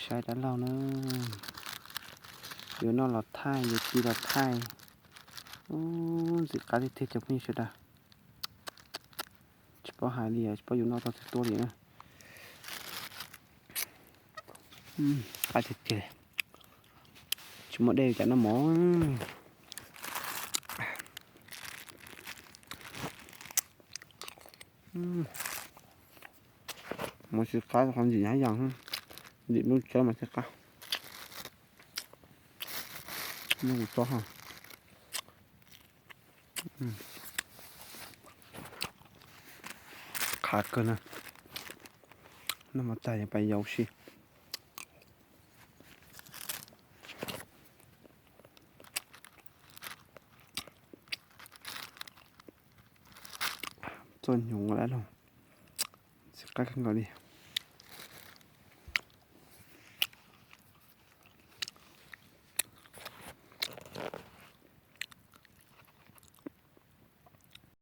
Saib dab laug na, yuav noj los thaij, yuav ci los thaij. Ntxim qab tiag tiag cov phooj ywg sawv daws. Tsis paub hais li, tsis paub yuav noj tau tsis tuaj li na. Qab tiag tiag, tsis muaj dej cas noj mov. Mov tsis qab qhov ntxim hab yas, ntxim lub tshab mas tsis qab. Noj kuv tsob ha. Qab kawg na. Noj mov tag yog pais yau si. Txoj hnyuv dab laug, tsis qab kawg nkaus li.